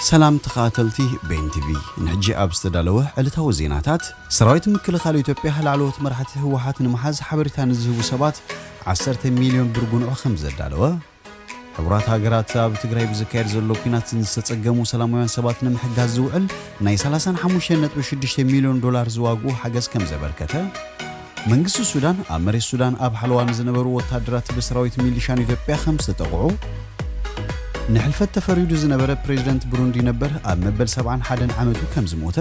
ሰላም ተኸታተልቲ ቤን ቲቪ፣ ንሕጂ ኣብ ዝተዳለወ ዕለታዊ ዜናታት፣ ሰራዊት ምክልኻል ኢትዮጵያ ላዕለዎት መራሕቲ ህወሓት ንምሓዝ ሓበሬታ ንዝህቡ ሰባት ዓሰርተ ሚልዮን ብር ጉንዖ ከም ዘዳለወ፣ ሕቡራት ሃገራት ኣብ ትግራይ ብዝካየድ ዘሎ ኲናት ንዝተጸገሙ ሰላማውያን ሰባት ንምሕጋዝ ዝውዕል ናይ ሰላሳን ሓሙሽተን ነጥቢ ሽዱሽተ ሚልዮን ዶላር ዝዋግኡ ሓገዝ ከም ዘበርከተ፣ መንግስቲ ሱዳን ኣብ መሬት ሱዳን ኣብ ሓለዋ ንዝነበሩ ወታደራት ብሰራዊት ሚሊሻን ኢትዮጵያ ከም ዝተጠቕዑ፣ ንሕልፈት ተፈሪዱ ዝነበረ ፕሬዚደንት ብሩንዲ ነበር ኣብ መበል ሰብዓን ሓደን ዓመቱ ከም ዝሞተ፣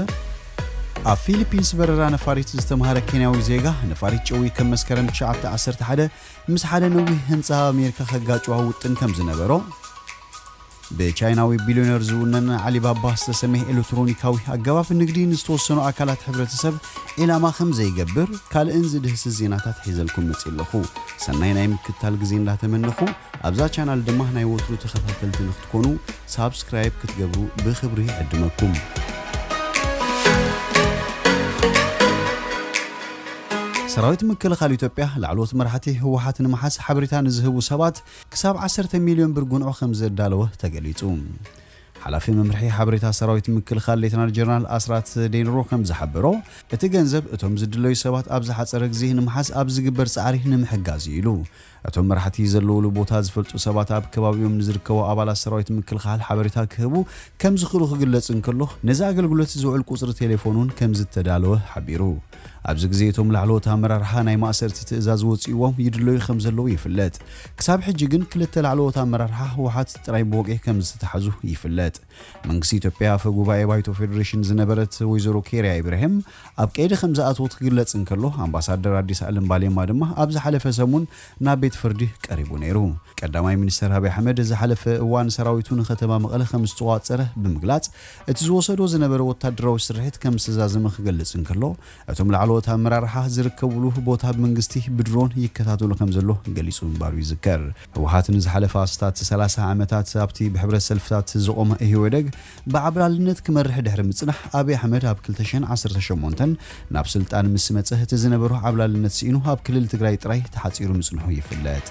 ኣብ ፊሊፒንስ በረራ ነፋሪት ዝተምሃረ ኬንያዊ ዜጋ ነፋሪት ጨዊ ከም መስከረም ትሽዓተ ዓሰርተ ሓደ ምስ ሓደ ነዊሕ ህንፃ ኣሜሪካ ከጋጭዋ ውጥን ከም ዝነበሮ፣ ብቻይናዊ ቢልዮነር ዝውነን ዓሊባባ ዝተሰመየ ኤሌክትሮኒካዊ ኣገባብ ንግዲ ንዝተወሰኑ ኣካላት ሕብረተሰብ ዒላማ ከም ዘይገብር ካልእን ዝድህስስ ዜናታት ሒዘልኩም መፅእ ኣለኹ። ሰናይ ናይ ምክትታል ግዜ እንዳተመነኹ፣ ኣብዛ ቻናል ድማ ናይ ወትሩ ተኸታተልቲ ንክትኮኑ ሳብስክራይብ ክትገብሩ ብክብሪ ይዕድመኩም። ሰራዊት ምክልኻል ኢትዮጵያ ላዕለዎት መራሕቲ ህወሓት ንምሓዝ ሓበሬታ ንዝህቡ ሰባት ክሳብ ዓሰርተ ሚልዮን ብር ጉንዖ ከም ዘዳለወ ተገሊጹ። ሓላፊ መምርሒ ሓበሬታ ሰራዊት ምክልኻል ሌተናል ጀነራል ኣስራት ዴንሮ ከም ዝሓበሮ፣ እቲ ገንዘብ እቶም ዝድለዩ ሰባት ኣብ ዝሓጸረ ግዜ ንምሓዝ ኣብ ዝግበር ጻዕሪ ንምሕጋዝ እዩ ኢሉ። እቶም መራሕቲ ዘለውሉ ቦታ ዝፈልጡ ሰባት ኣብ ከባቢኦም ንዝርከቡ ኣባላት ሰራዊት ምክልኻል ሓበሬታ ክህቡ ከም ዝኽእሉ ክግለጽ እንከሎ፣ ነዚ ኣገልግሎት ዝውዕል ቁጽሪ ቴሌፎን እውን ከም ዝተዳለወ ሓቢሩ። ኣብዚ ግዜ እቶም ላዕለዎት ኣመራርሓ ናይ ማእሰርቲ ትእዛዝ ወፂእዎም ይድለዩ ከም ዘለዉ ይፍለጥ። ክሳብ ሕጂ ግን ክልተ ላዕለዎት ኣመራርሓ ህወሓት ጥራይ ብወግዒ ከም ዝተታሕዙ ይፍለጥ። መንግስቲ ኢትዮጵያ ኣፈ ጉባኤ ባይቶ ፌዴሬሽን ዝነበረት ወይዘሮ ኬርያ ኢብራሂም ኣብ ቀይዲ ከም ዝኣተወት ክግለጽ እንከሎ፣ ኣምባሳደር ኣዲስ ኣለም ባሌማ ድማ ኣብ ዝሓለፈ ሰሙን ናብ ቤት ፍርዲ ቀሪቡ ነይሩ። ቀዳማይ ሚኒስተር ኣብይ ኣሕመድ ዝሓለፈ እዋን ሰራዊቱ ንከተማ መቐለ ከም ዝተቋጸረ ብምግላጽ፣ እቲ ዝወሰዶ ዝነበረ ወታደራዊ ስርሒት ከም ዝተዛዘመ ክገልጽ እንከሎ፣ እቶም ላዕለዎት ኣመራርሓ ዝርከብሉ ቦታ ብመንግስቲ ብድሮን ይከታተሉ ከም ዘሎ ገሊጹ ምንባሩ ይዝከር። ህወሓት ንዝሓለፈ ኣስታት ሰላሳ ዓመታት ኣብቲ ብሕብረት ሰልፍታት ዝቖመ ኢህወደግ ብዓብላልነት ክመርሕ ድሕሪ ምጽናሕ፣ ኣብይ ኣሕመድ ኣብ ክልተ ሽሕን ዓሰርተ ሸሞንተን ናብ ስልጣን ምስ መጸ፣ እቲ ዝነበሮ ዓብላልነት ስኢኑ ኣብ ክልል ትግራይ ጥራይ ተሓጺሩ ምጽንሑ ይፍለጥ።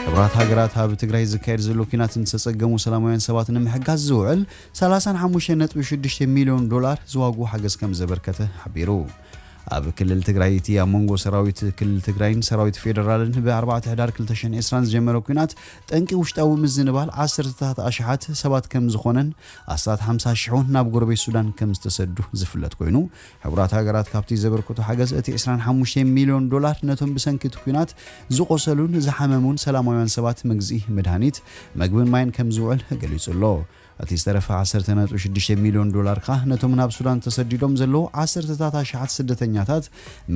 ሕቡራት ሃገራት ኣብ ትግራይ ዝካየድ ዘሎ ኲናት ንዝተጸገሙ ሰላማውያን ሰባት ንምሕጋዝ ዝውዕል ሰላሳን ሓሙሽተን ነጥቢ ሽዱሽተ ሚልዮን ዶላር ዝዋግኡ ሓገዝ ከም ዘበርከተ ሓቢሩ። ኣብ ክልል ትግራይ እቲ ኣብ መንጎ ሰራዊት ክልል ትግራይን ሰራዊት ፌደራልን ብኣርባዕተ ሕዳር ክልተ ሽሕን ዕስራን ዝጀመረ ኲናት ጠንቂ ውሽጣዊ ምዝንባል ዓሰርተታት ኣሽሓት ሰባት ከም ዝኾነን ኣስታት ሓምሳ ሽሕ ናብ ጎረቤት ሱዳን ከም ዝተሰዱ ዝፍለጥ ኮይኑ፣ ሕቡራት ሃገራት ካብቲ ዘበርከቶ ሓገዝ እቲ ዕስራን ሓሙሽተ ሚልዮን ዶላር ነቶም ብሰንኪ እቲ ኲናት ዝቖሰሉን ዝሓመሙን ሰላማውያን ሰባት መግዝኢ መድሃኒት፣ መግብን ማይን ከም ዝውዕል ገሊጹ ኣሎ። እቲ ዝተረፈ ዓሰርተ ነጥቢ ሽዱሽተ ሚልዮን ዶላር ከኣ ነቶም ናብ ሱዳን ተሰዲዶም ዘለዉ ዓሰርተታት ኣሽሓት ስደተኛታት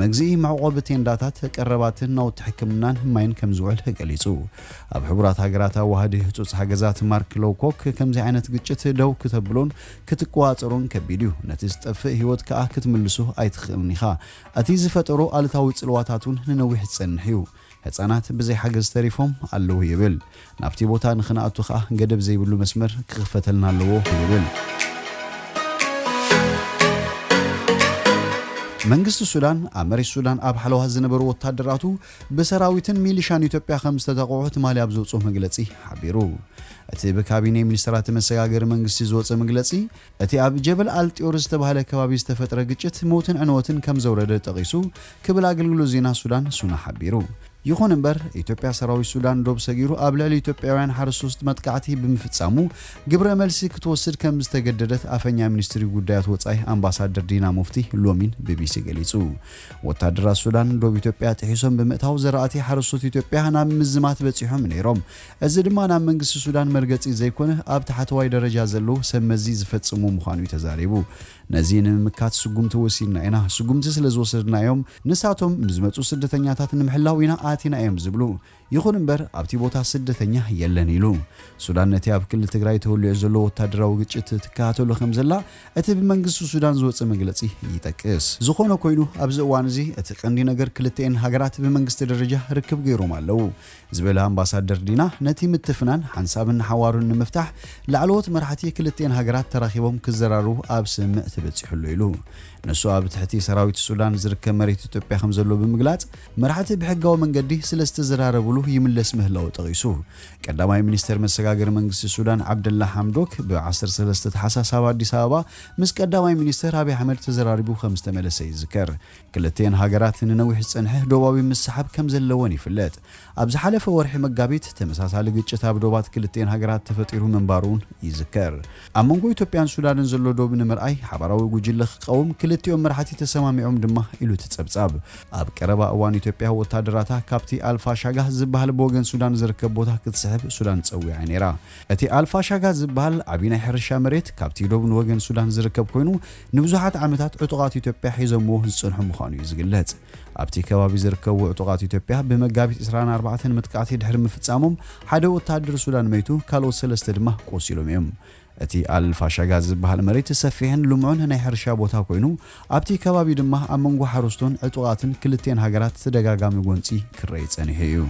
መግዝኢ መዕቆቢ ቴንዳታት፣ ቀረባትን ናውቲ ሕክምናን ማይን ከም ዝውዕል ገሊጹ። ኣብ ሕቡራት ሃገራት ኣዋሃዲ ህጹጽ ሓገዛት ማርክ ሎውኮክ ከምዚ ዓይነት ግጭት ደው ክተብሎን ክትቆጻጸሮን ከቢድ እዩ። ነቲ ዝጠፍእ ህይወት ከኣ ክትምልሶ ኣይትኽእልን ኢኻ። እቲ ዝፈጠሮ ኣሉታዊ ጽልዋታት እውን ንነዊሕ ዝጸንሕ እዩ። ህጻናት ብዘይ ሓገዝ ተሪፎም ኣለዉ ይብል። ናብቲ ቦታ ንኽንኣቱ ከኣ ገደብ ዘይብሉ መስመር ክኽፈተልና ኣለዎ ይብል። መንግስቲ ሱዳን ኣብ መሬት ሱዳን ኣብ ሓለዋ ዝነበሩ ወታደራቱ ብሰራዊትን ሚሊሻን ኢትዮጵያ ከም ዝተጠቕዑ ትማሊ ኣብ ዘውፅኦ መግለጺ ሓቢሩ። እቲ ብካቢኔ ሚኒስትራት መሰጋገሪ መንግስቲ ዝወፀ መግለጺ፣ እቲ ኣብ ጀበል ኣልጢዮር ዝተባህለ ከባቢ ዝተፈጥረ ግጭት ሞትን ዕንወትን ከም ዘውረደ ጠቒሱ ክብል ኣገልግሎት ዜና ሱዳን ሱና ሓቢሩ። ይኹን እምበር፣ ኢትዮጵያ ሰራዊት ሱዳን ዶብ ሰጊሩ ኣብ ልዕሊ ኢትዮጵያውያን ሓረስቶት መጥቃዕቲ ብምፍጻሙ ግብረ መልሲ ክትወስድ ከም ዝተገደደት ኣፈኛ ሚኒስትሪ ጉዳያት ወጻኢ ኣምባሳደር ዲና ሙፍቲ ሎሚን ቢቢሲ ገሊጹ። ወታደራት ሱዳን ዶብ ኢትዮጵያ ጥሒሶም ብምእታው ዘራእቲ ሓረስቶት ኢትዮጵያ ናብ ምዝማት በጺሖም ነይሮም። እዚ ድማ ናብ መንግስቲ ሱዳን መርገጺ ዘይኮነ ኣብ ታሕተዋይ ደረጃ ዘለዉ ሰብ መዚ ዝፈጽሞ ምዃኑ እዩ ተዛሪቡ። ነዚ ንምምካት ስጉምቲ ወሲድና ኢና። ስጉምቲ ስለ ዝወሰድና እዮም ንሳቶም ንዝመጹ ስደተኛታት ንምሕላው ኢና ኣቲና እዮም ዝብሉ። ይኹን እምበር ኣብቲ ቦታ ስደተኛ የለን ኢሉ። ሱዳን ነቲ ኣብ ክልል ትግራይ ተወሊዑ ዘሎ ወታደራዊ ግጭት ትከታተሎ ከም ዘላ እቲ ብመንግስቲ ሱዳን ዝወፀ መግለጺ ይጠቅስ። ዝኾነ ኮይኑ ኣብዚ እዋን እዚ እቲ ቀንዲ ነገር ክልተኤን ሃገራት ብመንግስቲ ደረጃ ርክብ ገይሮም ኣለዉ ዝበለ ኣምባሳደር ዲና፣ ነቲ ምትፍናን ሓንሳብን ንሓዋሩን ንምፍታሕ ላዕለዎት መራሕቲ ክልተኤን ሃገራት ተራኺቦም ክዘራሩ ኣብ ስምምዕ ተበጺሑ ኣሎ ኢሉ። ንሱ ኣብ ትሕቲ ሰራዊት ሱዳን ዝርከብ መሬት ኢትዮጵያ ከም ዘሎ ብምግላጽ፣ መራሕቲ ብሕጋዊ መንገዲ መገዲ ስለ ዝተዘራረብሉ ይምለስ ምህላዉ ጠቒሱ። ቀዳማይ ሚኒስተር መሰጋገሪ መንግስቲ ሱዳን ዓብደላ ሓምዶክ ብ ዓሰርተ ሰለስተ ተሓሳስ ኣብ ኣዲስ ኣበባ ምስ ቀዳማይ ሚኒስተር ኣብይ ኣሕመድ ተዘራሪቡ ከም ዝተመለሰ ይዝከር። ክልቲኤን ሃገራት ንነዊሕ ዝጸንሐ ዶባዊ ምስሓብ ከም ዘለወን ይፍለጥ። ኣብ ዝሓለፈ ወርሒ መጋቢት ተመሳሳሊ ግጭት ኣብ ዶባት ክልቲኤን ሃገራት ተፈጢሩ ምንባሩ እውን ይዝከር። ኣብ መንጎ ኢትዮጵያን ሱዳንን ዘሎ ዶብ ንምርኣይ ሓባራዊ ጉጅለ ክቀውም ክልቲኦም መራሕቲ ተሰማሚዖም ድማ ኢሉ እቲ ጸብጻብ። ኣብ ቀረባ እዋን ኢትዮጵያ ወታደራታ ካብቲ ኣልፋሻጋ ዝበሃል ብወገን ሱዳን ዝርከብ ቦታ ክትስሕብ ሱዳን ጸዊዓ ነይራ። እቲ ኣልፋሻጋ ዝበሃል ዓቢ ናይ ሕርሻ መሬት ካብቲ ዶብ ንወገን ሱዳን ዝርከብ ኮይኑ ንብዙሓት ዓመታት ዕጡቓት ኢትዮጵያ ሒዞምዎ ዝጸንሑ ምዃኑ እዩ ዝግለጽ። ኣብቲ ከባቢ ዝርከቡ ዕጡቓት ኢትዮጵያ ብመጋቢት ዕስራን ኣርባዕተን መጥቃዕቲ ድሕሪ ምፍጻሞም ሓደ ወታደር ሱዳን መይቱ፣ ካልኦት ሰለስተ ድማ ቆሲሎም እዮም። እቲ ኣልፋሻጋ ዝበሃል መሬት ሰፊሕን ልሙዕን ናይ ሕርሻ ቦታ ኮይኑ ኣብቲ ከባቢ ድማ ኣብ መንጎ ሓረስቶን ዕጡቓትን ክልቲኤን ሃገራት ተደጋጋሚ ጎንጺ ክረኣይ ጸኒሑ እዩ።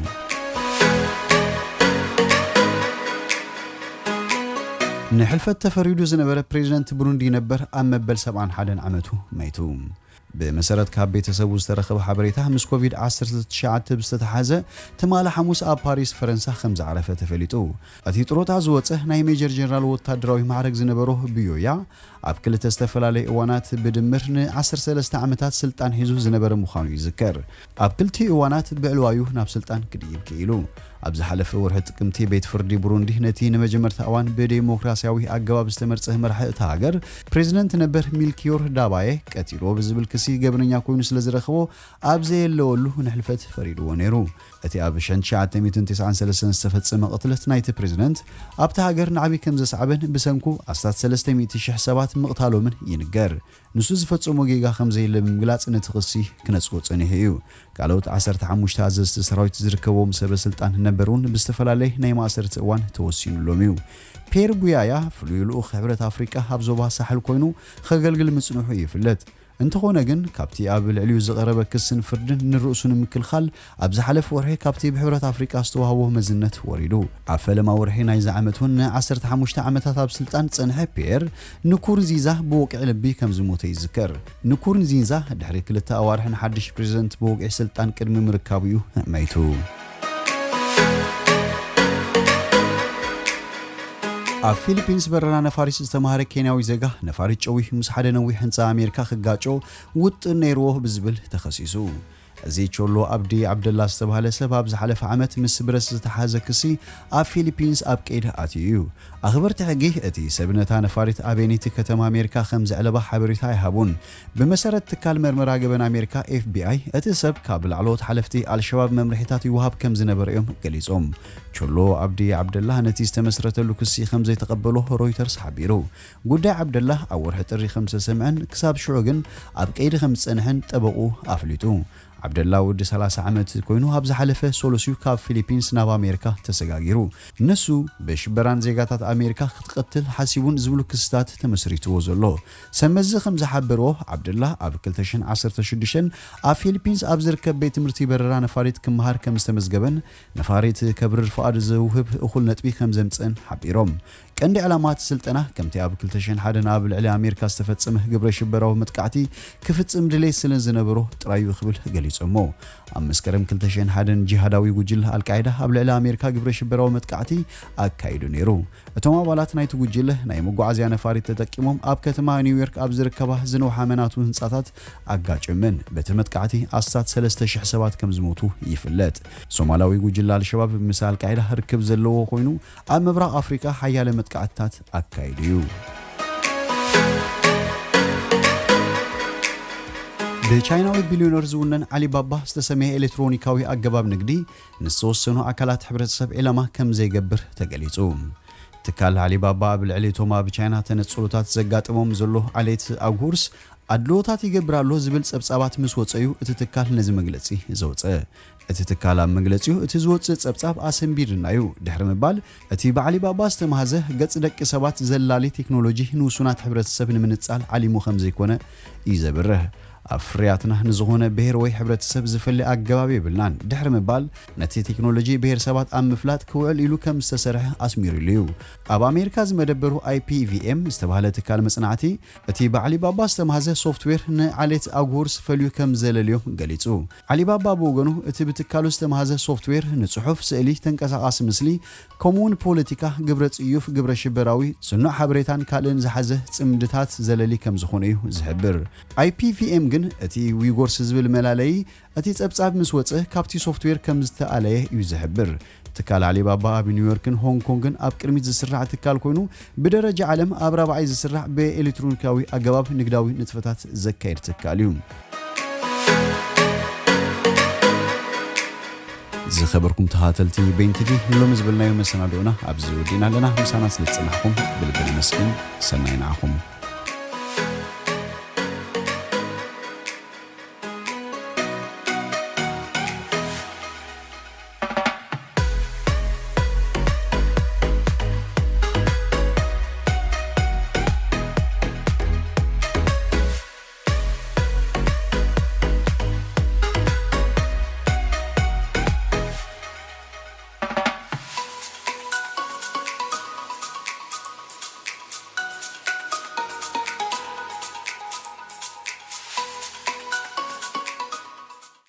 ንሕልፈት ተፈሪዱ ዝነበረ ፕሬዚደንት ብሩንዲ ነበር ኣብ መበል ሰብዓን ሓደን ዓመቱ መይቱ። ብመሰረት ካብ ቤተሰቡ ዝተረኸበ ሓበሬታ ምስ ኮቪድ ዓሰርተ ትሽዓተ ብዝተተሓዘ ትማሊ ሓሙስ ኣብ ፓሪስ ፈረንሳ ከም ዝዓረፈ ተፈሊጡ። እቲ ጥሮታ ዝወጸ ናይ ሜጀር ጀነራል ወታደራዊ ማዕረግ ዝነበሮ ብዮያ ኣብ ክልተ ዝተፈላለየ እዋናት ብድምር ን ዓሰርተ ሰለስተ ዓመታት ስልጣን ሒዙ ዝነበረ ምዃኑ ይዝከር። ኣብ ክልቲኡ እዋናት ብዕልዋዩ ናብ ስልጣን ክድይብ ክኢሉ። ኣብ ዝሓለፈ ወርሒ ጥቅምቲ ቤት ፍርዲ ብሩንዲ ነቲ ንመጀመርታ እዋን ብዴሞክራሲያዊ ኣገባብ ዝተመርጸ መራሒ እታ ሃገር ፕሬዚደንት ነበር ሚልኪዮር ዳባየ ቀቲልዎ ብዝብል ክሲ ገበነኛ ኮይኑ ስለ ዝረኸቦ ኣብ ዘየለወሉ ንሕልፈት ፈሪድዎ ነይሩ። እቲ ኣብ ሸንትሽዓተ ሚእትን ተስዓን ሰለስተን ዝተፈጸመ ቅትለት ናይቲ ፕሬዚደንት ኣብታ ሃገር ንዓቢ ከም ዘስዓበን ብሰንኩ ኣስታት ሰለስተ ሚእቲ ሽሕ ሰባት ምቕታሎምን ይንገር። ንሱ ዝፈጸሞ ጌጋ ከም ዘየለ ብምግላጽ ነቲ ክሲ ክነጽጎ ጸኒሑ እዩ። ካልኦት ዓሰርተ ሓሙሽተ ኣዘዝቲ ሰራዊት ዝርከብዎም ሰበ ስልጣን ነበር እውን ብዝተፈላለየ ናይ ማእሰርቲ እዋን ተወሲኑሎም እዩ። ፒየር ቡያያ ፍሉይ ልኡኽ ሕብረት ኣፍሪቃ ኣብ ዞባ ሳሕል ኮይኑ ከገልግል ምጽንሑ ይፍለጥ። እንተኾነ ግን ካብቲ ኣብ ልዕሊኡ ዝቐረበ ክስን ፍርድን ንርእሱ ንምክልኻል ኣብ ዝሓለፈ ወርሒ ካብቲ ብሕብረት ኣፍሪቃ ዝተዋህቦ መዝነት ወሪዱ። ኣብ ፈለማ ወርሒ ናይዚ ዓመት እውን ንዓሰርተ ሓሙሽተ ዓመታት ኣብ ስልጣን ዝጸንሐ ፒየር ንኩርንዚንዛ ብወቕዒ ልቢ ከም ዝሞተ ይዝከር። ንኩርንዚንዛ ድሕሪ ክልተ ኣዋርሕ ንሓድሽ ፕሬዚደንት ብወግዒ ስልጣን ቅድሚ ምርካቡ እዩ መይቱ። ኣብ ፊሊፒንስ በረራ ነፋሪት ዝተማህረ ኬንያዊ ዜጋ ነፋሪት ጨዊ ምስ ሓደ ነዊሕ ህንጻ ኣሜሪካ ክጋጮ ውጥን ነይርዎ ብዝብል ተኸሲሱ። እዚ ቾሎ ኣብዲ ዓብደላ ዝተባህለ ሰብ ኣብ ዝሓለፈ ዓመት ምስ ብረት ዝተሓዘ ክሲ ኣብ ፊሊፒንስ ኣብ ቀይዲ ኣትዩ እዩ። ኣኽበርቲ ሕጊ እቲ ሰብ ነታ ነፋሪት ኣበይ ነቲ ከተማ ኣሜሪካ ከም ዘዕለባ ሓበሬታ ኣይሃቡን። ብመሰረት ትካል መርመራ ገበን ኣሜሪካ ኤፍ ቢ ኣይ፣ እቲ ሰብ ካብ ላዕለዎት ሓለፍቲ ኣልሸባብ መምርሒታት ይወሃብ ከም ዝነበረ እዮም ገሊጾም። ቾሎ ኣብዲ ዓብደላ ነቲ ዝተመስረተሉ ክሲ ከም ዘይተቐበሎ ሮይተርስ ሓቢሩ። ጉዳይ ዓብደላ ኣብ ወርሒ ጥሪ ከም ዝተሰምዐን ክሳብ ሽዑ ግን ኣብ ቀይዲ ከም ዝጸንሐን ጠበቑ ኣፍሊጡ። ዓብደላ ወዲ ሰላሳ ዓመት ኮይኑ ኣብ ዝሓለፈ ሰሉስ እዩ ካብ ፊሊፒንስ ናብ ኣሜሪካ ተሰጋጊሩ። ንሱ ብሽበራን ዜጋታት ኣሜሪካ ክትቀትል ሓሲቡን ዝብሉ ክስታት ተመስሪትዎ ዘሎ። ሰብ መዚ ከም ዝሓበርዎ ዓብደላ ኣብ ክልተ ሽሕን ዓሰርተ ሽዱሽተን ኣብ ፊሊፒንስ ኣብ ዝርከብ ቤት ትምህርቲ በረራ ነፋሪት ክመሃር ከም ዝተመዝገበን ነፋሪት ከብርር ፍቓድ ዝውህብ እኹል ነጥቢ ከም ዘምጽእን ሓቢሮም። ቀንዲ ዕላማ እቲ ስልጠና ከምቲ ኣብ ክልተ ሽሕን ሓደን ኣብ ልዕሊ ኣሜሪካ ዝተፈጸመ ግብረ ሽበራዊ መጥቃዕቲ ክፍጽም ድሌት ስለ ዝነበሮ ጥራይ እዩ ክብል ገሊጾሞ። ኣብ መስከረም ክልተ ሽሕን ሓደን ጂሃዳዊ ጉጅለ ኣልቃይዳ ኣብ ልዕሊ ኣሜሪካ ግብረ ሽበራዊ መጥቃዕቲ ኣካይዱ ነይሩ። እቶም ኣባላት ናይቲ ጉጅለ ናይ መጓዓዝያ ነፋሪት ተጠቂሞም ኣብ ከተማ ኒውዮርክ ኣብ ዝርከባ ዝነውሓ መናቱ ህንጻታት ኣጋጭምን በቲ መጥቃዕቲ ኣስታት ሰለስተ ሽሕ ሰባት ከም ዝሞቱ ይፍለጥ። ሶማላዊ ጉጅለ ኣልሸባብ ምስ ኣልቃይዳ ርክብ ዘለዎ ኮይኑ ኣብ ምብራቕ ኣፍሪቃ ሓያለ መጥቃዕትታት ኣካይዱ እዩ። ብቻይናዊ ቢልዮነር ዝውነን ዓሊባባ ዝተሰመየ ኤሌክትሮኒካዊ ኣገባብ ንግዲ ንዝተወሰኑ ኣካላት ሕብረተሰብ ዒላማ ከም ዘይገብር ተገሊጹ። ትካል ዓሊባባ ኣብ ልዕሊ እቶም ኣብ ቻይና ተነጽሎታት ዘጋጠሞም ዘሎ ዓሌት ኣጉርስ ኣድልዎታት ይገብር ኣሎ ዝብል ጸብጻባት ምስ ወጸ እዩ እቲ ትካል ነዚ መግለጺ ዘውጸ። እቲ ትካል ኣብ መግለጺኡ እቲ ዝወጽእ ጸብጻብ ኣሰንቢድና እዩ ድሕሪ ምባል እቲ ብዓሊባባ ዝተማህዘ ገጽ ደቂ ሰባት ዘላሊ ቴክኖሎጂ ንውሱናት ሕብረተሰብ ንምንጻል ዓሊሙ ከም ዘይኮነ እዩ ዘብርህ። ኣብ ፍርያትና ንዝኾነ ብሔር ወይ ሕብረተሰብ ዝፈሊ ኣገባብ የብልናን ድሕሪ ምባል፣ ነቲ ቴክኖሎጂ ብሔረሰባት ኣብ ምፍላጥ ክውዕል ኢሉ ከም ዝተሰርሐ ኣስሚሩሉ እዩ። ኣብ ኣሜሪካ ዝመደበሩ ኣይፒቪኤም ዝተባህለ ትካል መጽናዕቲ፣ እቲ ብዓሊባባ ዝተማህዘ ሶፍትዌር ንዓሌት ኣጉርስ ፈልዩ ከም ዘለልዮም ገሊጹ። ዓሊባባ ብወገኑ፣ እቲ ብትካሉ ዝተማህዘ ሶፍትዌር ንጽሑፍ፣ ስእሊ፣ ተንቀሳቓሲ ምስሊ፣ ከምኡውን ፖለቲካ፣ ግብረ ጽዩፍ፣ ግብረ ሽበራዊ፣ ስኑዕ ሓበሬታን ካልእን ዝሓዘ ጽምድታት ዘለሊ ከም ዝኾነ እዩ ዝሕብር። ኣይፒቪኤም ግን፣ እቲ ዊጎርስ ዝብል መላለዪ እቲ ጸብጻብ ምስ ወጸ ካብቲ ሶፍትዌር ከም ዝተኣለየ እዩ ዝሕብር። ትካል ዓሊባባ ኣብ ኒውዮርክን ሆንግ ኮንግን ኣብ ቅድሚት ዝስራዕ ትካል ኮይኑ፣ ብደረጃ ዓለም ኣብ ራብዓይ ዝስራሕ ብኤሌክትሮኒካዊ ኣገባብ ንግዳዊ ንጥፈታት ዘካየድ ትካል እዩ። ዝኸበርኩም ተኸታተልቲ ቤን ቲቪ፣ ንሎሚ ዝበልናዮ መሰናድኦና ኣብዚ ወዲእና ኣለና። ምሳና ስለ ዝጸናሕኩም ብልቢ ነመስግን። ሰናይ ንዓኹም።